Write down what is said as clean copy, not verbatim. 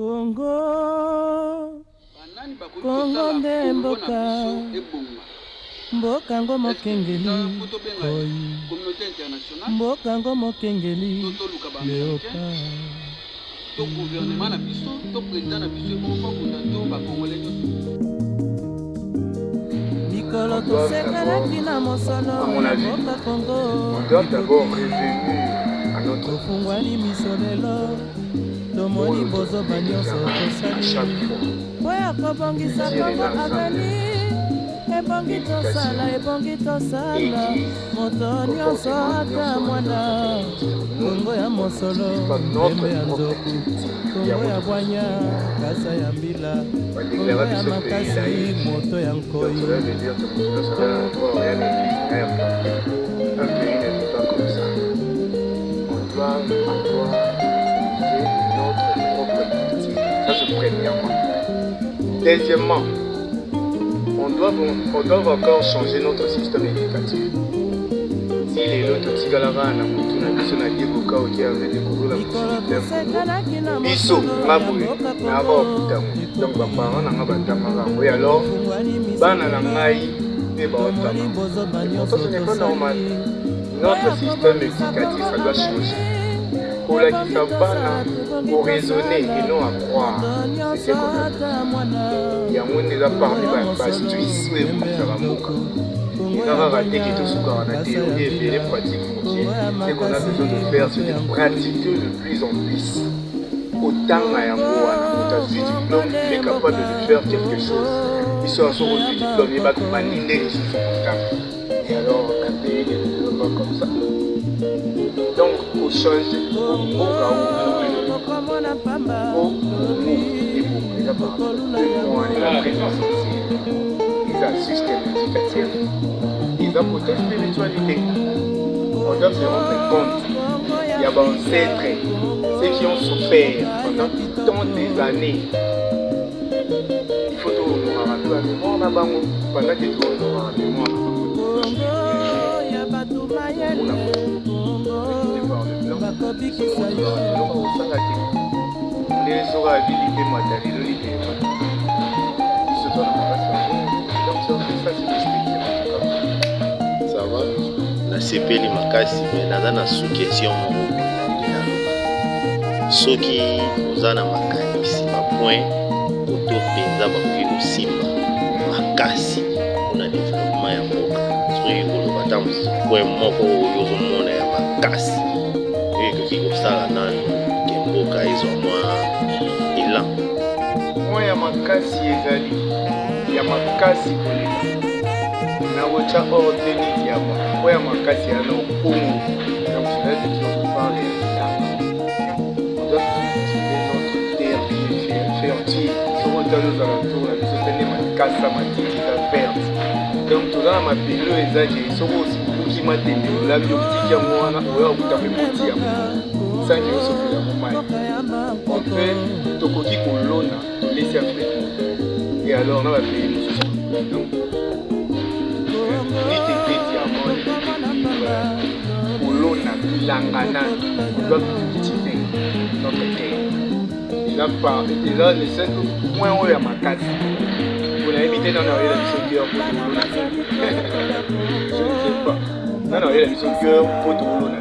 Congo, Banani bakoki Congo kosala nde Congo na mboka, biso ebonga? mboka ngo Est-ce que mokengeli eza faut tobenga koi, communauté internationale mboka ngo mokengeli to toluka ba américain leopard. to gouvernement na biso to président na biso ye moko faut abunda to ba congolais nyonso? Mikolo On doit d'abord, tosekelaki na à mosolo mon ya avis, mboka Congo on doit d'abord ekoki, revenir à notre tofungwani culture. miso lelo, tomoni Oyo bozoba nyonso todéclaraka à tosali chaque fois. po ya kobongisa Culture Kongo eza ensemble. aveni. Ebongi tosala, Éducation, ebongi tosala, église, moto nyonso comportement, ata nyonso wana mwana. eza culture. Nous, Kongo ya on mosolo, n'utilise pas notre pembe ya propre nzoku, culture. Kongo Yango ya bwanya, tokosouffrir. kasa ya mbila, Kongo Badéclara ya biso pays makasi, laïque. moto ya Donc nkoi. cela veut dire que moto nyonso aza na droit oya na église na ya planter. Un pays ne vit pas comme ça. On doit avoir utilisé notre propre culture. Ça, c'est premièrement. Deuxièmement, on doit encore changer notre système éducatif. Ti lelo totikalaka na motu na biso na Diego Cão qui avait découvert la Mikolo bouche du fleuve Congo. tosekalaki na Biso mosolo nga ya boye mboka nayaka Kongo kokutango, donc ekoki, baparent na nga batangaka yango, et alors tofungwani miso bana na lelo, ngai mpe tomoni baotanga. bozoba Et nyonso pourtant, ce n'est pas normal. tosali po Notre ya système kobongisa éducatif, Kongo ça doit aveni. changer. Ebongi Kolakisa tosala, bana ebongi koraisonner tosala, et non à croire. moto C'est ce nyonso qu'on a ata besoin. mwana. Yango nde eza Kongo parmi ya mosolo, baastuce oyo pembe ya ebongisaka mboka. nzoku, Kongo Eza ya kaka te bwanya, ke tosukaka na kasa ya théorie ebele, mbila, pratique moke. Kongo ya Ce qu'on a makasi, besoin de faire, moto c'est ya de nkoi. pratiquer de plus en plus. Kotanga yango Kongo, wana, moto azwi Kongo diplôme, nde il est capable mboka, de faire quelque Kongo chose. Biso ya soko ozwi ya diplôme, yebaka bakoko. obandi nde lisusu kotanga. Et alors, un pays ne développe pas comme ça. Donc kochange Kongo, mboka oyo okomona pamba, po Congo lobi ebonga, eza par okolula deux points. yango. Eza très essentiel: eza système éducatif, eza côté spiritualité. On doit se rendre compte Kongo ya ya Afrika, baancêtres, Kongo ceux qui ont souffert mboka pendant ya tant kitoko. des années. Il faut tohonoraka mpe bamémoire na bango. Pendant que tohonoraka mémoire na bango, Kongo ya bato omona mayele, Kongo recruté par le blanc, bakobikisa moto yo. azalaka eloko kosala te. Ndenge soki abi lipemata lelo, lipemata, biso toza na makasi yango. Donc c'est un peu ça, ce que je peux dire en tout cas. Ça va, nasepeli makasi, mais naza na sous question moko boye nalingi naloba. Soki oza na makanisi, bapoint koto mpenza bakoki kosimba makasi mpona développement ya mboka, soki koloba ata mosusu point moko oyo ozomona ya makasi oyo ekoki kosala nanu ke mboka ezwa mwa élan. Point ya makasi ezali ya makasi koleka na kotya ordre neti ya point ya makasi ya na Kongo. Donc cela veut dire, je parle ya bilanga. On doit cultiver notre terre qui est fertile. Soki otali ozala tour na biso te, nde makasa matiti eza verte. Donc toza na mabele oyo eza ke soki obuki matende, olambi, otiki yango wana, oya kokuta mpe boti yango sangi osopela yango mai. On peut, tokoki kolona, tolesi Afrique et alors na bapays mosusu, donc niti ete diamant, niti ete kolona bilanga nanu. On doit cultiver notre terre. Eza par eza le seul point oyo ya makasi. Po nayebi te nano ayela biso guerre po tokolona mingi. Je ne sais pas nano ayela biso guerre po tokolona.